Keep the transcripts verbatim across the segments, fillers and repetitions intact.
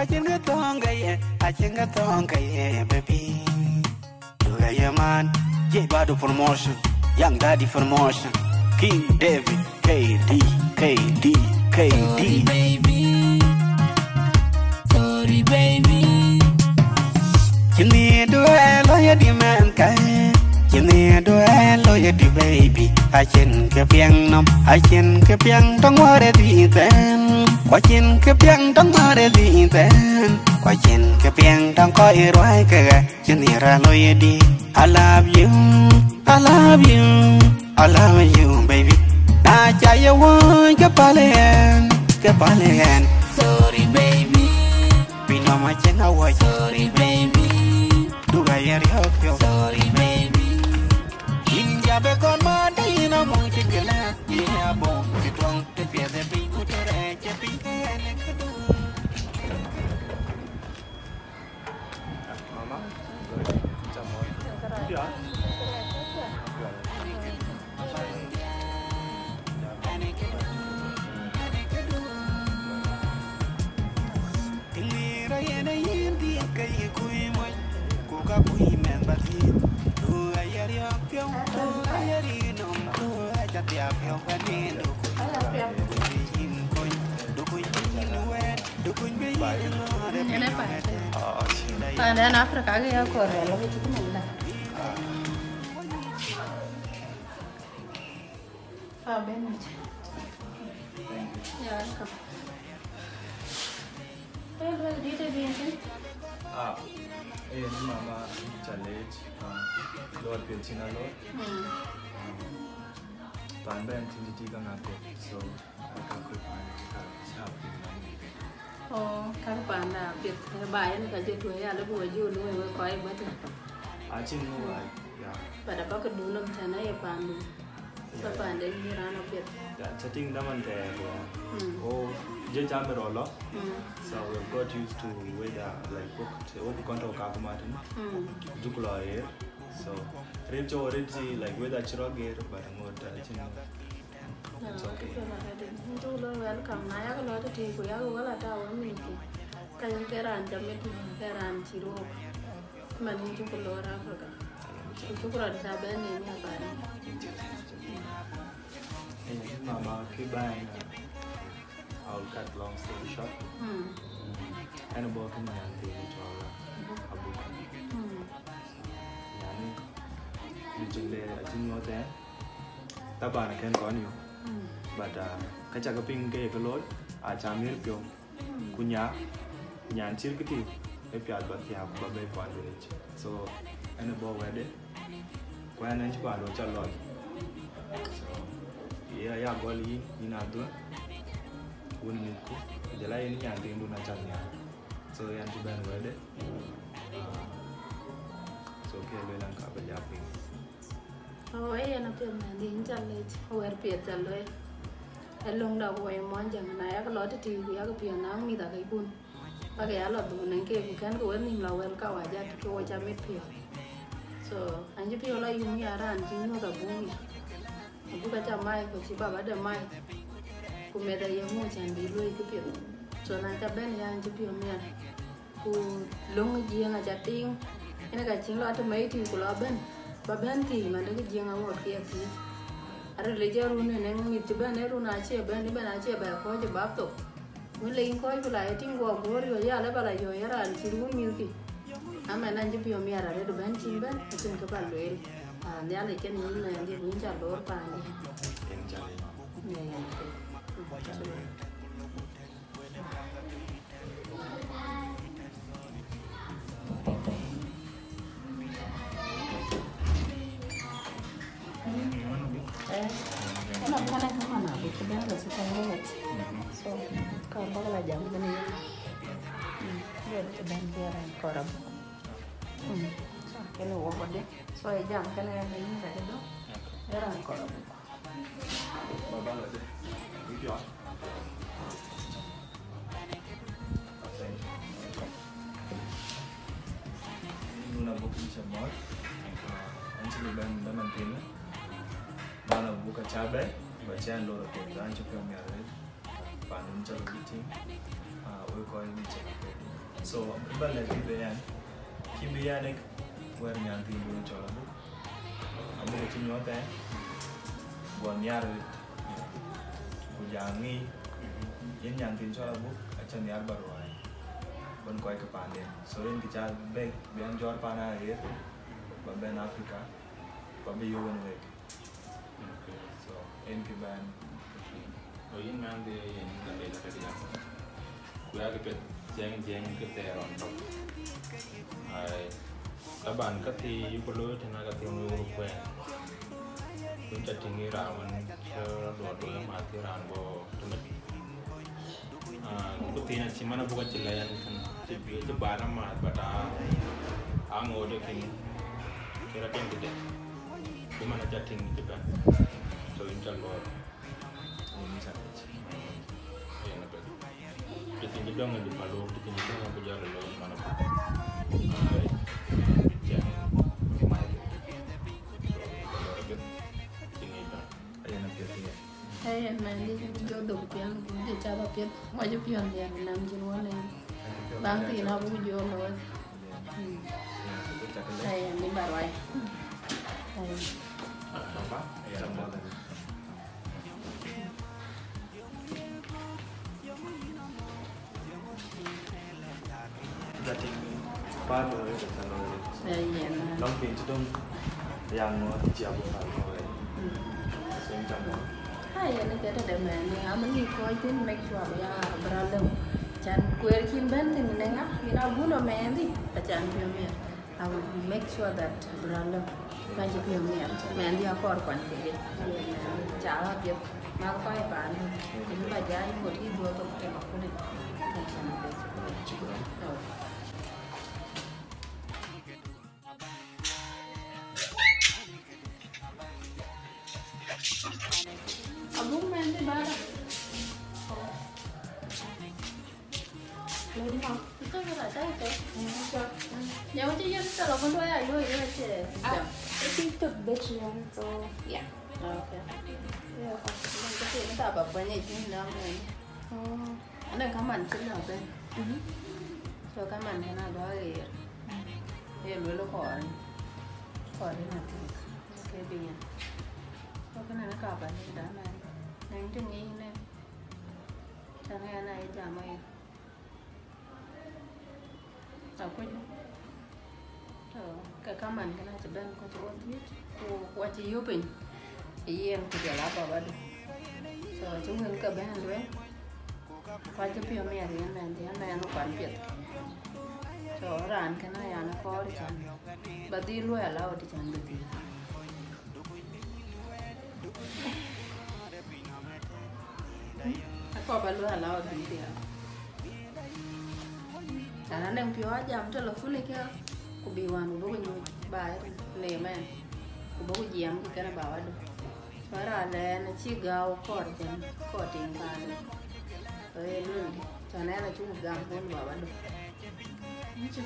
Acïn kë thɔ̈ŋ ke ye, acïn kë thɔ̈ŋ ke ye, baby. Do ya ye man, ye Badu promotion, Young Daddy promotion, King David, K D, K D, K D. Sorry, baby. Sorry, baby. Cïn ni du ë lɔ ye di mɛn kai, cïn ni du ë lɔ ye di baby. Acïn kë piɛŋ nɔm, acïn kë piɛŋ tɔŋ wär ë di thɛn. Ku acïn kë piɛŋ tɔŋ wär ë di thɛn. Ku acïn kë piɛŋ tɔŋ kɔc ruai ke ɣɛ. Cïn ni ra lɔ ye di. I love you, I love you, I love you, baby. Na ca ye wööc ke pal yen, ke pal yen. Sorry, baby. Piny nɔm acïn awɔc. Sorry, baby. Du ka ye riɔ̈k piɔ̈u. Sorry, baby. Yïn ja be kɔn man, te yïn amuk cïn kë lɛ̈k. Yïn abɔ̈ cï tuɔŋ, të piɛth ë piny ku të rɛɛc ë piny ke yen ë këdu. Mama, jam mɔ̈u. Yeah. Tïŋ ë rɔt yen ë yïn dhiëëth ke yï kuc moc, ku ka kuc mɛnh bä thiëëth. Du aye riɔ̈k piɔ̈u, du aye rinɔm, du aca thiaak piɔ̈u bä nin, du kuc, du kuc bï yïn kony, du kuc bï yïn wɛ̈ɛ̈t, du kuc bï yïn ŋɔ̈ɔ̈r ë piny ëmëtë. Paanda ɛn Africa ke ya kɔɔr rɛl ke cït mɛn la. Ah, ben much. You're welcome. Well, well, did you do anything? Ah, eh, mama, challenge, ah, Lord, Pilchina, Lord. Mm. Ah, pan ben tindi tiga ngako, so, I can't cook, I can't help you. Oh, ka paanda piɛth, eh, ba yen ka jɔ tuɔ̈c ya, lëu bï wɔ jɔ luɔ̈i wek kɔc bä tïŋ. Acïn ŋö, mm, ai, yeah. But abä ke dun nɔm tɛ̈n aye paandu. Ka, yeah, paanden yï raan apiɛth. Yeah, chatting daman thɛɛr, yeah. Mm. Oh, jë jam rɔ lɔ. Mm. So we've got used to weather, like, wok, wok kɔn tɔ̈u ka kuma tïŋ. Mm. Juk lɔ aɣeer. So, rin cɔk rin cï, like, weather cï rɔ geer, but ŋot, uh, cïn ŋot. It's okay. Ndu lo welcome. Na yak lɔ tëtï ku yak wala ta wä mïth kï. Ka yïn ke raan ca mit, ke raan cï röök. Man yïn cuk lor Africa. Ku cuk rɔt ca bɛ̈n në nya bani. Eh, mama, kï bɛ̈n, uh, I will cut long story short. Mm. Mm. Ɛn bɔ̈ kën nyan thïn cɔl Abuka. Mm. Nyan, ë cïn le, acïn ŋot ɛn. Taban kën kɔn yök. Mm. But, uh, ka cak piŋ ke ye ke looi, aca miɛt piɔ̈u. Mm. Ku nya, nyan cït këtï, ë piath bä thiaak ku bä bɛ̈i kuan duëëc. So, ɛn ë bɔ̈ wɛ̈tde, ku ɛn ɛn cï paandu cä lɔc. So, ye aya gɔl yïn, yïn adhuɔ̈n, wun mïthku, ku jɔl a yïn nyan thiindun aca nhiaar. So, yɛn cï bɛ̈n wɛ̈tde. Ah, so, kë lueel an, ka bä ja piŋ. Oh, ee yen apiɛth mɛnhdi, yïn ca lec, wɛ̈t piɛth ca looi. Ë löŋda ku wɛ̈i Muɔnyjäŋ, na yak lɔ tëtï ku yak piɔ̈n naŋ mïth akëckun. Bäkë ya lɔ dhuk nɛŋ keek, ku kɛ̈nkë wenhïïm lɔ wɛl kawaja, ke wo ca mit piɔ̈ɔ̈th. So, an cï piɔ̈u lɔ yum ya raan cï nyuɔ̈th abuk yic. Abuk aca mai, ku cï baba de mai. Ku meth aye ŋö cän bï luɔ̈i këpiɛth. So, na ca bɛ̈n ya, an cï piɔ̈u miɛt. Ku löŋ ë Jiëëŋ aca tiiŋ, yen ka cïn lɔ të mɛi tïŋ ku lɔ bɛ̈n, ba bɛ̈n thiëëc man de kë Jiëëŋ aŋot ke ya thiëëc. Arël ë jɔ run ënëŋ mïth cï bɛ̈n ë run acie bɛ̈n, ëbɛ̈n acie bɛ kɔ̈ɔ̈c ë bap thok. Wën le yïn kɔ̈ɔ̈c ku la ye tïŋ guɔ guöör yɔ̈ɔ̈c ya lë ba la yɔ̈ɔ̈c ë raan cït wun mïthkï. Amɛn an cï piɔ̈u miɛt arëët bɛ̈n cïn bɛ̈n, acïn kë ba lueel. Ah, Nhialic kën yïn mɛnhdiɛ̈ ku yïn ca loor paandiɛ̈. Yen ca lec. Yen ca lec. Eh, ënɔn kënë kë man abï cï bɛ̈n rɛ̈th ë tɛ̈n wëët. So, ka bäk la jam kënë yen. Mm, lueel cï bɛ̈n bï raan kɔɔr abuk. Mm, so, kënë wok wädë. So, ë jam kënë yen ë yïn rɛ̈t ëdö. Ë raan kɔɔr abuk. Baba la de. Thank you. Nun abuk ni cä mɔ̈ɔ̈th. Ah, an cï lɔ bɛ̈n dhaman thiinë. Ban abuk aca bɛ̈i, ba cï an lor apiɛth, an cï piɔ̈u miɛt arëët. Pandun cä lɔ bï tïŋ. Ah, wek kɔc ni cä lɔ bɛ̈i. So, ba lɛ̈k kï bï yɛn, kï bï yɛn ë wɛ̈t nyan thiin dun cɔl Abuk. Abuk acï nyuɔɔth ɛn, guɔ nhiar wit, ku ja ŋic, yen nyan thiin cɔl Abuk acä nhiar ba ruääi bɛ̈n kɔc ke paanden. So, yen kï ca bɛ̈i, bï ɛn jɔ̈ɔ̈r paan aɣeer, ba bɛ̈n Africa, ba bï yök wën wek. Okay. So, yen kï bɛ̈n. So, yïn man de yen ka bɛ̈i la ka diaŋ. Ku ya kï piɛth, jiɛɛŋ, jiɛɛŋ kï thɛɛr ɣɔn tök. Ai, taban ka thii yuku looi tënë ka thii wun wun kuɛɛn. Ku ca tïŋ ë raan wën cï rɔt duɔt looi ama thii raan bɔ̈ tëmec. Ah, ku thii na cï man Abuk acï la yɛn kën, cï, cï baar ama, but, ah, aŋoot ë kën, cï rɔt tïŋ këde. Ku man aca tïŋ cï bɛ̈n. So, yïn ca luɔɔr. Yen apɛth. Të thïn cï dɔŋ ë dï palok, të thïn cï dɔŋ ë ku jɔl ë looi man Abuk. Ai, tiɛŋ, mai. So, ka lɔ apɛth, cï ŋic dɔŋ. Yen apɛth, yen. Hey, man, dï jɔ dhok piɛn, ku dï ca ba piɛth, wa jɔ piɔn diɛn, nam jin wɔ lɛn. Baŋ thïn Abuk jɔ looi. Mm. Hey, ni ba ruai. Hey. Papa, yen apɛth. Jɔ tïŋ path ë rëët ë thɛl rëët. Ee, yen. Lɔŋ piny cï döŋ riaŋ ŋö cï ciɛk bï path ŋö rëët. Mm. So, yïn cam ŋö? Aa, yen ë këde de mɛɛn, ŋa mɛn yï kɔc thïn, make sure bï ya bï rɔt lëu. Can kueer cïn bɛ̈n thïn në ŋa, yïn a guɔ lɔ mɛɛn dhï, acan piɔ̈u miɛt. I will make sure that bï rɔt lëu. Ka cï piɔ̈u miɛt, mɛɛn dhï akɔɔr kuany kek. Ca ɣa piɛth, ma kɔc paan, kën ba jal ŋot yï dhuɔ̈k thok të ba kut. Shukran. Abuk mɛn dhï bara. Lori ma. Ita bara ta ita. Nyau ti yen ta lo kondo ya yo yo che. Ah, ita tok bet yan, so yeah. Okay. Yeah. Nang ka ti ta ba pa ni tin na mo. Oh. Nang ka man ti na ben. Mhm. So ka man na ba ye. Ye lo lo ko an. Ko ni na ti. Ke bi ya. Ko kana na ka ba ni da na. Nang ti ni ne. Tɛ̈n ɣɛn aa ye jam aya. Akuc. Tɔ̈, ke kaman kënë acï bɛ̈n ku cï wɔ dhiëc, ku, ku acï yöp piny ë yen ku jɔl a baba du. So, acï wël ke bɛ̈n lueel, ku acï piɔ̈u miɛt yen mɛnhdiɛ̈, mɛnh kuan piɛth. So, raan kënë aya në kɔɔr can, ba dhil luɔi allow të can bï dhil. Akɔɔr ba luɔi allow dït ya. An anɛŋ piɔ̈u a jam telephone kiɛ̈, ku bï wään ku bɔ̈ ku nyuc baai në mɛn, ku bɔ̈ ku jiɛɛm ku kënë baba du. Wala lɛɛn acï gääu kɔɔr jɛn, kɔɔr tiŋ paande. Ee luel, tɔ̈ nɛn acuk gam wun baba du. Cï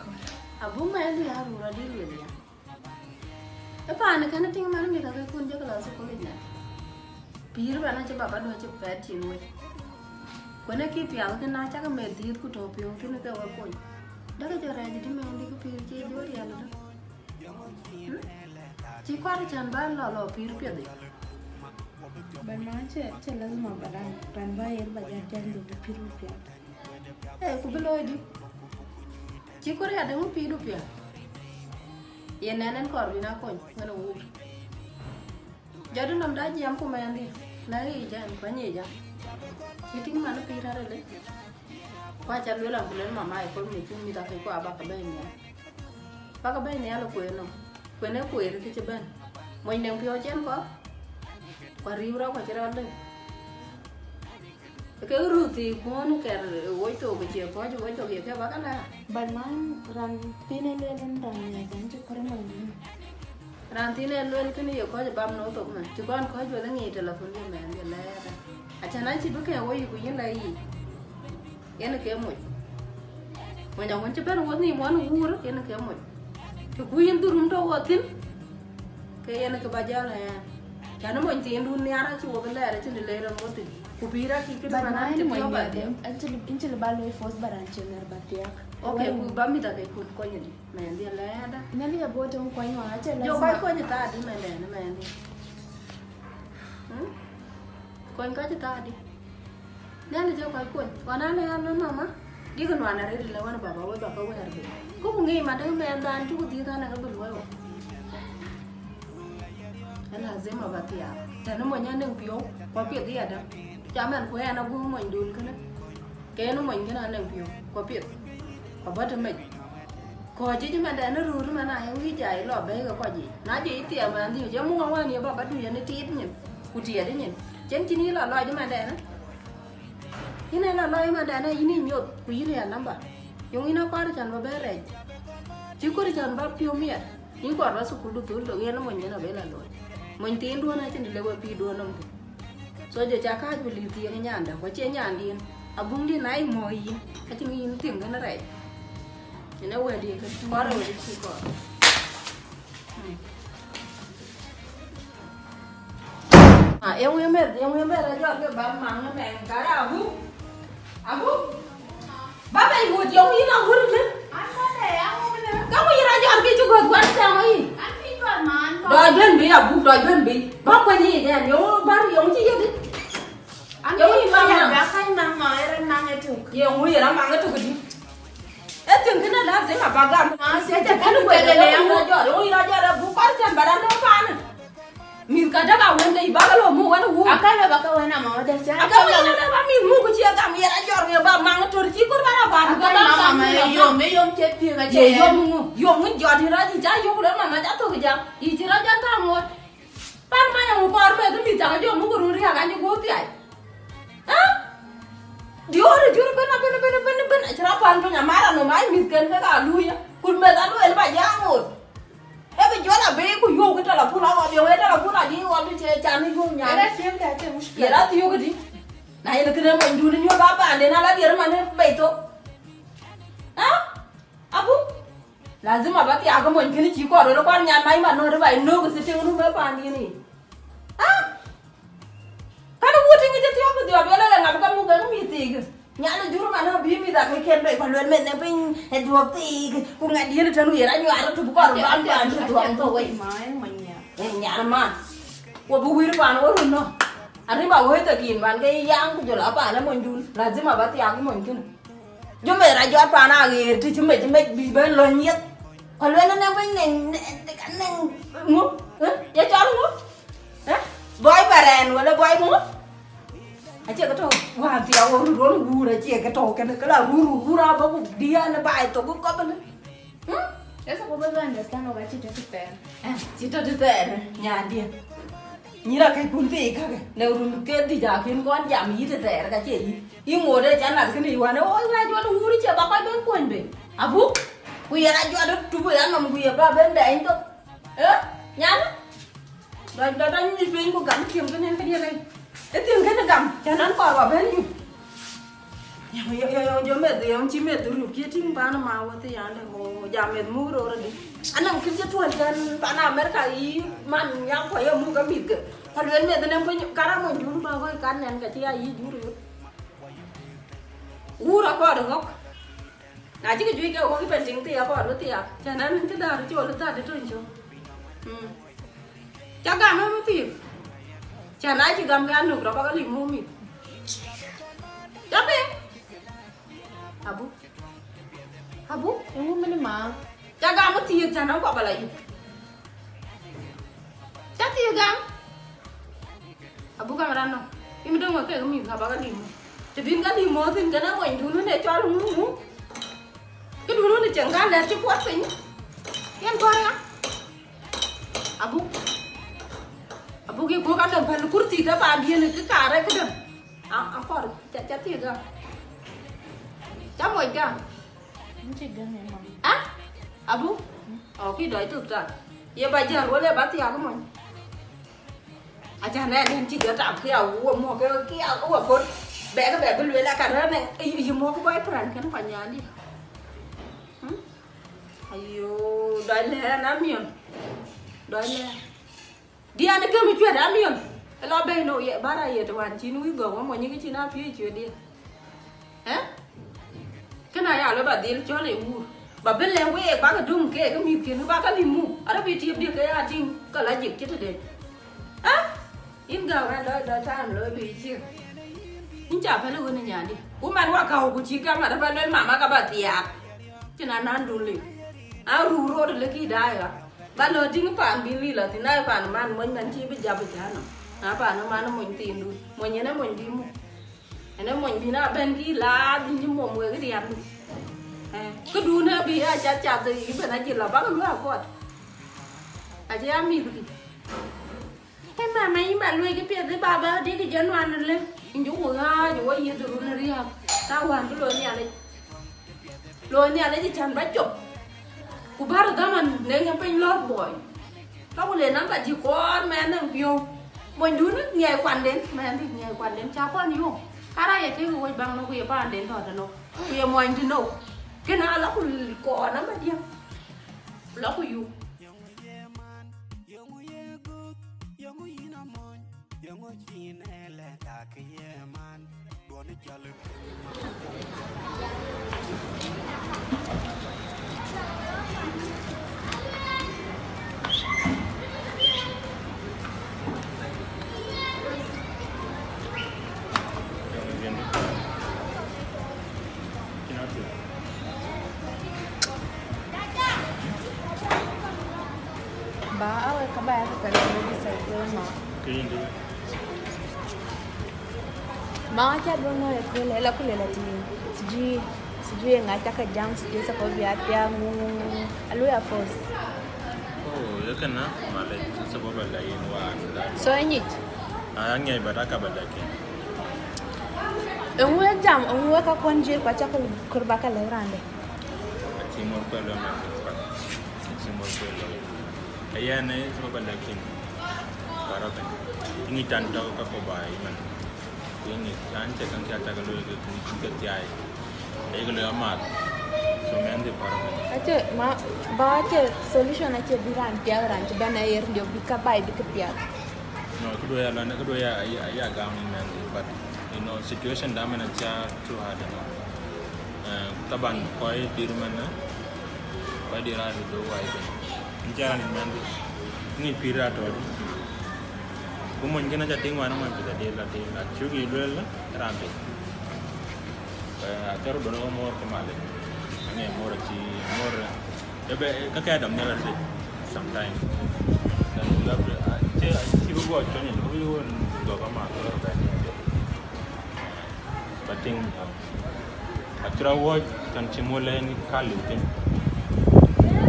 kɔn. Abuk mɛn dhil a rur adï luel ya. Ë paan kënë tïŋ man, mïth kakë kun jɔkï lɔ thukul yic nɛn. Pïïr bɛn acï baba du acï pɛɛt cin wec. Kuën ë kï piath kënë acakï meth dhiëth ku tɔ̈ piɔ̈u tënë ke we kony. Däkï jɔ rɛɛc dï mɛn dï kï pïïr cie jɔ riɛl ëtö. Hmm? Cï kuat can ba lɔ lɔ pïïr piɛth yic. Bɛn ma cï, cï lazima ba daŋ, raan ba yen ba jat jany dï pïïr piɛth. Ee, ku bï looi dï. Cï ku riɛt dëŋ pïïrdu piɛth. Yen nɛn en kɔɔr bï na kony, ŋën ë wuur. Jɔt nɔm da jiɛɛm ku mɛnhdiɛ̈, na ɣic ɛn, ku anyic ɛn. Cï tïŋ man pïïr arëlë. Ku aca lueel an, ku lueel mama, ë kɔc mïth, mïth akëc ku abak bɛ̈ɛ̈i nhial. Bak bɛ̈ɛ̈i nhial ë kueen nɔm. Kuën ë kueer kë cï bɛ̈n. Mony nɛŋ piɔ̈u cï ɛn kɔɔr. Ku ariu rɔt ku acï rɔt lëu. Ke ruth thii kuɔn kɛr woc thok, ke cie kɔc woc thok ye ke bak ala. But man, raan thiin ë lueel en raan nhiac en cï kɔɔr mony dun. Raan thiin ë lueel kënë ye kɔc bam nɔm thok mɛn. Cï kɔn kɔc wël ŋic telephone ye mɛnhdiɛ̈ lɛɛr. Acan acï bï kɛ̈ɛ̈k woyic ku yïn la yic. Yen ke moc. Mony awën cï bɛ̈n wɔ nhïïm wan wuur, yen ke moc. Të ku yïn dhurum tɔ̈ wɔ thïn, ke yen ke ba jäl ɣɛɛn. Cän mony thiindun nhiaar acï wɔ bï lɛɛr acïn të leer ɛn wɔ thïn. Ku bï rɔt kï këdï. But man, na cï ɛn piɔ̈u mɔny ba dɛm, ɛn cï, ɛn cï lë ba looi force ba raan cï ŋɛr ba thiaak. Okay, ku ba mïth akëc kun kony ëdï, mɛnhdiɛ̈ lɛɛda. Nhialic abɔ̈ tɔŋ kony wan, acï, yo, kɔc kony ë thaadï mɛnhdiɛ̈, mɛnhdiɛ̈. Hmm? Kony kɔc ë thaadï. Nhialic ë kɔc kony. Ɣɔn an, an, an, mama, dïkï nuan arëët lë wan baba wek ba ke wɛɛr bei. Ku ku ŋic madë mɛnhdan cuk dhiëëth an, ke bï luɔi wɔ. Ë lazima ba thiaak. Tënë mony anëŋ piɔ̈u, ku apiɛth yadäŋ. Ca mɛn ku ɛn aguɔ̈ŋ monydun kënë. Ke en mony kënë anëŋ piɔ̈u, ku apiɛth. Abɔ̈ të mec. Kɔc yic mɛn dɛn ë röör mɛn aa ye wïc jai lɔ bɛ̈i ke kɔc yic. Na jɔ yï thiɛɛm mɛn dhiëëu, jɔ muk awään ye baba du yen ë tiit nyin, ku tiɛɛt nyin. Cïn cïn yï lɔ lɔc mɛn dɛn ë. Yïn ë lɔ lɔc mɛn dɛn ë, yïn ë nyoth, ku yïn ë ya namba. Yöŋ yïn akuar can ba bɛ rɛc. Cï kuar can ba piɔ̈u miɛt. Yïn kuar ba thukul du thul dok, yen mony yen abë la looi. Mony thiinduön acïn të lëu we pïïrduön nɔm thïn. So jɔ ca kääc bï liu thiëëŋ nyandä, ku acie nyandiɛ̈n. Abuŋdï na yï mɔ̈ɔ̈i yïn, acïn yïn thiëŋ kënë rɛc. Yen ee wɛ̈tdiɛ̈ kën, kɔɔr ë wɛ̈t cï kɔɔr. Hmm. Ah, eeŋö ye meth, eeŋö ye meth rɔt jɔt ke ba maŋ ë mɛɛŋ, kara Abu? Abu? Ba bɛ̈ny wut, yöŋ yïn a wut ënë? An, ba bɛ̈ny a wut ënë. Ka wïc rɔt jɔt ke cï gɔ̈th wän cäŋ ë yï? An, cï jɔt man kɔ̈k. Dɔc bɛ̈n bï, Abu, dɔc bɛ̈n bï. Ba kuany yic ɛn, yöŋ bär, yöŋ cï yeth. An, yöŋ yïn maŋ, maŋ. Ba kany maŋ, maŋ ë rɔt maŋ ë tök. Yöŋ yïn rɔt maŋ ë tök dï? Ë thïn kënë lazima ba gam. Ah, sɛ cä kën kuɛth ë yöŋ yïn rɔt jɔt, yöŋ yïn rɔt jɔt, Abu, kɔɔr cän ba rɔt nɔm paanë. Mïth ka däk a wën ke yï ba ke lɔ muk wën ë wun. Aka lɔ ba ke wën ama wä dɛ cä. Aka wën lɔ ba mïth muk ku cie gam ye la jɔr ye ba maŋ tör cï kur ba la ba. Aka ba maŋ ma ye yom, ye yom cë thiëk a cë ye yom ŋu? Yom ŋu jɔt yï rac yï ca yök lɔ mama ca thok jam. Yï cï rac jam ka ŋot. Pan ma yam kɔɔr meth mïth ca ke jɔ muk run riak an cï gup thiai. Ha? Diöör ë jur ëbën, ëbën, ëbën, ëbën, ëbën, acï rɔt pan piny amar anɔm ai mïth ken ke ka luui. Kun meth aluel ba jam ŋot. Ë bï jɔl abï ku yöök ë telefon awɔp, yöök ë telefon adï wɔp ë cï can ë yöök nyan. Era thiëëk dɛ cï mushkila. Yera thiëëk dï. Na yen kënë mony dun nyuɔ̈th ba paanden ala dier man ë bei thok. Ha? Abu? Lazima ba thiaak mony kënë cï kɔɔr röt kuar nyan mac man nööt ba ë nöök ë thïtiŋ rum ë paanden ë. Ha? Kan wut tiŋ cï thiɔ̈k bï dhiɔp, yelë ŋa bï ka muk ë mïth thiik. Nyan ë jur man abï mïth akëc ken bei, ku luel meth në piny ë dhuɔ̈k thiik, ku ŋa diël tën wiɛɛr anyuaar atup kɔɔr ban ban cï dhuɔ̈k thok wei. Ma en mony nhial. Ë nyan man. Wo bï wïïr pan wo run nɔ. Arïm awëëth thek yïn man ke yï yaŋ ku jɔl a pan ë monydun. Lazima ba thiaak mony kënë. Jɔ meth rɔt jɔt pan aɣeer të cï mec, mec bï bɛ̈n löny yeth. Ku luel në piny nɛŋ, nɛŋ, nɛŋ ŋu? Ë? Ye cɔl ŋu? Ë? Bɔi barɛn wala bɔi ŋu? Acie ke tɔ̈ wään thiaak wo run wuur, acie ke tɔ̈ kënë, ke la run wuur abɔ̈ ku diɛɛn ë baai thok ë kɔp ënë. Hmm? Esa ku bä understand wok acï tɔ̈ të thɛɛr. Eh, cï tɔ̈ të thɛɛr, nyandiɛ̈. Nyïïr akëc kun thii kakë, në run ke dïc akën kɔn jam yï të thɛɛr ka cie yï. Yï ŋoot ë cä nath kënë yï wän, ë woi wɛ̈ɛ̈c wän wuur cie ba kɔc bɛ̈n kuɔny bei. Abuk, ku yen ajuat tup ë anɔm ku ye ba bɛ̈n dɛɛny thok. Ë? Nyan? Dɔc, dɔc, dɔc nyuc piny ku gam thiëŋ kënë këdiɛ̈ rɛ̈c. Ë thiëŋ kënë gam, cän an kɔɔr ba bɛ̈n yup. Yo, yo, yo, yo, jɔ meth, yo, cï meth ruk, cï tïŋ pan ma wä thï yande, mo, jam meth muk röör adï. Anɔŋ kït cï tuɔl tɛ̈n pan America yï man nyaŋ kɔc ye muk amïth ke. Ka luel meth ënë piny, kara mony jur ba kɔc kan nɛn ka cï ya yï jur yök. Wur akɔɔr ë ɣɔ̈k. Na cï ke juëc ke ɣɔ̈k ëbɛ̈n tiŋ thii akɔɔr bï thiaak. Cän an cï däär col ë thät ë töny cök. Mm. Ca gam ë mïth. Cän acï gam ke anök rɔt bä ke lim muk mïth. Ca piny. Abu. Abu. Eeŋö mɛn ma? Ca gam ë thiëëk cän an kɔp ala yup. Ca thiëëk gam. Abu gam raan nɔm. Yïn döŋ wek kek mïth ka bä ke lim muk. Të bïn ke lim muk thïn kënë monydun wën ee cɔl ŋu ŋu. Këdun wën ee cieŋ ka lɛ̈k cï puɔt piny. Yen kɔɔr ya. Abu. Abu ke kok adäŋ päl kurthi ke paandiën ke kaar ë këdäŋ. A, akɔɔr, ca, ca thiëëk gam. Ca moc gam. Nchi gam ë mam. Ah? Abu? Oh, kï dɔc thuk tak. Ye ba jäl wala ba thiaak mony. Acan ë den cï jɔ tap kï a wo mɔ̈k ke kï a wo kot. Bɛ̈k bɛ bï lueel aka rɛ̈n ë yï mɔ̈k boyfriend kën pa nyandï. Hmm? Ayo, dɔc lɛ̈ɛ̈r an amiɔn. Dɔc lɛ̈ɛ̈r. Diɛn ë gëm cuɛt amiɔn. Ë lɔ bɛ̈i no, ye, bara ye të wän cïn wïc gɔ̈k, wä mony ke cïn apiëc cuëtdiɛ̈. Ë? Kënë aya lɔ ba dhil cɔl ë wuur. Ba bï lɛ̈k week, bak döŋ keek, ke mïthken, bak ke lïm muk. Arë bï tiëpdiɛ̈ ke ya tïŋ, ke lɔ jik cï tëde. Ë? Yïn gäu rɛn lɔ, lɔ time lɔ bï ciëk. Yïn ca pɛ̈l ë ɣön ë nyandï. Ku man wa käu ku cï gam arë ba luel mama ka ba thiaak. Cïn anandun liu. An ruu rot lëkï daai ɣa. Ba lɔ tïŋ paan bï lil athïn, na ye paan man mony man cï bï jap ë cä nɔm. Na paan man mony thiindu, mony en ë mony bï muk. En ë mony bï na bɛ̈n kï laar bï nyi mom wek riɛmdu. Ë, këdun ë bï ya cath cath ë bɛ̈n acï lɔ bak luɔi akuɔth. Acï ya mïthkï. Ë mama, yïn ba luɔi kë piɛth ë baba dï kë jɔ nuan lë. Yïn jɔ ku ɣaac ë wɔ yiëth run ë riääk. Na wään kë lɔ Nhialic. Lɔ Nhialic cän ba cop. Ku bär dhaman ne ŋa piny lɔ̈ɔ̈th bɔɔi. Ka ku le namba jï kɔɔr mɛn nɛŋ piɔ̈u. Monydun ŋiɛc kuanden, mɛn dï ŋiɛc kuanden, ca kɔn yom. Kara ye tëëk wec baŋ no ku ye paanden tɔ̈ tënou. Ku ye muɔny tënou. Kënë ala ku kɔɔr namba diɛ̈. Lɔ ku yum. Ba awe ka ba ya ka kare ne bisa ke ma. Ke yindi. Ma aca duɔ̈n nɔ̈k ëkööl, ë la ku lël atïŋ. Sijui, sijui ŋa cakë jam, sijui sababu bï athiaak, ŋu, ŋu, ŋu, ŋu. Aluɔi a force. Oh, ye kënë, malec, sababu ba la yen wään. So, ë nyic? Ah, aŋiɛc, but aka ba la kin. Eŋu wek jam, eŋu wek ka kuɔn jir, ku acakë kɔɔr ba ka lɛ̈k raan dɛ̈? Acï mor kuɛl lɔ man, acï mor kuɛl lɔ. Aya ne, sababu ba la kin. Para ben. Ini tan tau ka ko ba, iman. Ku ŋic, an cï käŋ cä tak looi ke kuny cïn ke thiai. Ayek looi amääth. So mɛnhdi pär. Acie, ma, ba acie solution acie bï raan piath, raan cï bɛ̈n ayer diök bï ka bai bï ke piath. No, këdu ya lɔ, këdu ya, ya, ya gam mɛnhdi, but, you know, situation da mɛn aca too hard, you know. Eh, taban kɔc dïr mɛn, eh, kɔc dïr adu do wai ben. Nca raan mɛnhdi. Ŋic pïïr atɔ̈. Ku mony kënë ca tïŋ wään, mony pïïr adil, adil, acuk yï lueel raan pïïr. Eh, athɛɛr duɔ̈n ë mor ke malec. Aŋiɛc mor acï, mor, ebe, ka kɛ dɔm nhial adil sometime. Then you have to, ah, cï, cï bï guɔ cɔny, bï bï wën guɔ ba ma thɔ̈r bɛ̈n. Ba tïŋ, uh, acï rɔt wuɔ̈c tɛ̈n cï mul en ka liu thïn.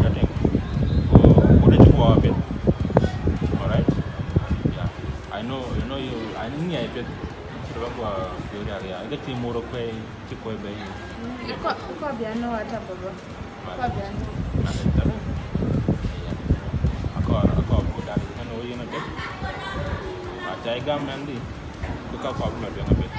Ba tïŋ. Ku, ku dë cï guɔ piɛth. All right? Yeah. I know, you know you, I know ŋiɛc piɛth. Cï rɔt guɔ piɔ̈u riak, yeah. Ke cï mur kuɛi, cï kuɛi bei. Iko, iko bia no ata baba. Iko bia no. Akɔɔr, akɔɔr ku dak kan wo yen apiɛth. Aca gam mɛnhdi. Ku ka kɔɔr bï lɔ tueŋ apiɛth.